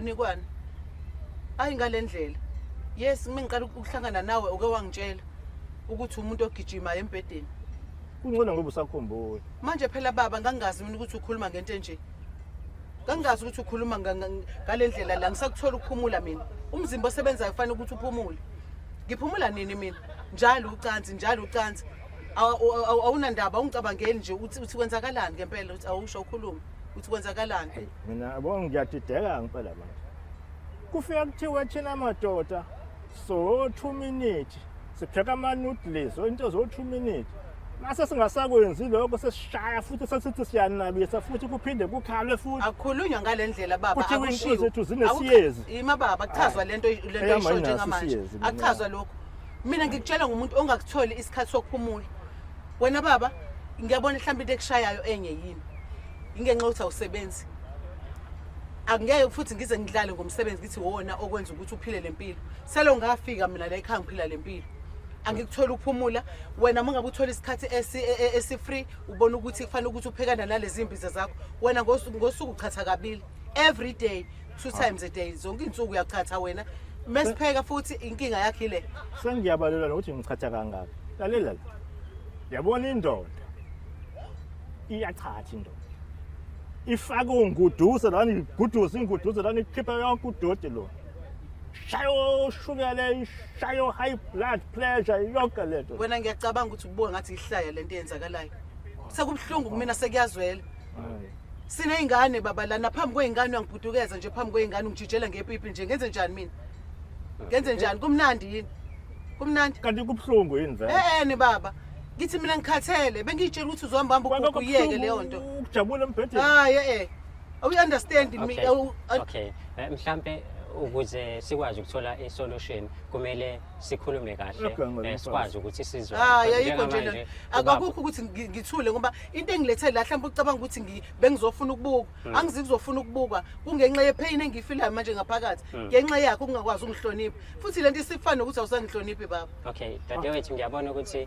Kunikwane. Hayi ngalendlela. Yes, uma ngiqala ukuhlangana nawe uke wangitshela ukuthi umuntu ogijimayo embhedeni. Kungcono ngoba usakhumbula. Manje phela baba ngangazi mina ukuthi ukhuluma ngento enje. Ngangazi ukuthi ukhuluma ngalendlela la ngisakuthola ukuphumula mina. Umzimba osebenzayo kufanele ukuthi uphumule. Ngiphumula nini mina? Njalo ucansi, njalo ucansi. Awunandaba ungicabangeli nje uthi uthi kwenzakalani ngempela uthi awusho ukhulume uthi kwenzakalani. Hey, mina yabo ngiyadideka ngempela manje. Kufika kuthiwe thina madoda so 2 minutes sipheka ama noodles into zo 2 minutes. Mase singasakwenzi lokho sesishaya futhi sesithi siyanabisa futhi kuphinde kukhalwe futhi. Akukhulunywa ngalendlela baba Kuthiwa akushiwo. iy'nto zethu zinesiyezi. Ima baba kuchazwa lento lento Eyami isho ayinaso njengamanje. isiyezi mina. Akuchazwa lokho. Mina ngikutshela ngomuntu ongakutholi isikhathi sokuphumula. Wena baba ngiyabona mhlawumbe into ekushayayo enye yini. Ingenxa yokuthi awusebenzi. Angeke futhi ngize ngidlale ngomsebenzi ngithi wona okwenza ukuthi uphile lempilo. Selo ngafika mina la ekhaya ngiphila lempilo. Angikutholi ukuphumula wena uma ngabe uthola isikhathi esi-free ubona ukuthi kufanele ukuthi uphekana nalezi mbiza zakho wena ngosuku uchatha kabili every day two times a day zonke iy'nsuku uyachatha wena mesipheka futhi inkinga yakho ile. Sengiyabalelwa nokuthi ngichatha kangaka. Lalela la. Yabona indoda. Iyachatha indoda. Ifake unguduze lana iguduze inguduze lana ikhipha yonke udoti lo. Shayo ushukela, ishayo high blood pressure yonke lento. Wena ngiyacabanga ukuthi ubuka ngathi ihlaya lento eyenzakalayo. Sekubuhlungu kumina sekuyazwela. Hayi. Siney'ngane baba lana phambi kwey'ngane uyangibhudukeza nje phambi kwey'ngane ungijijela ngepipi nje ngenze njani mina? Ngenze njani? Kumnandi yini? Kumnandi? Kanti kubuhlungu yini vele? Eh eh baba. Ngithi mina ngikhathele bengiyitshela ukuthi uzohamba hamba Kwakho ugugu uyeke leyo nto. Ukujabula embhedeni. Hayi eh. Awu understand me. Okay. Awu Okay. Mhlambe ukuze sikwazi ukuthola i-solution kumele sikhulume kahle Okay, ngale sikwazi ukuthi sizwane. Hayi Because ayikho nje njengamanje, lento. ubaba- Akukho ukuthi ngithule ngoba into engilethe la mhlawumbe ucabanga ukuthi bengizofuna ukubukwa. Angizi kuzofuna ukubukwa kungenxa yepain engiyifilayo manje ngaphakathi. Ngenxa yakho ungakwazi ungihlonipha. Futhi lento isifana nokuthi awusangihloniphi baba. Okay, dadewethu ngiyabona ukuthi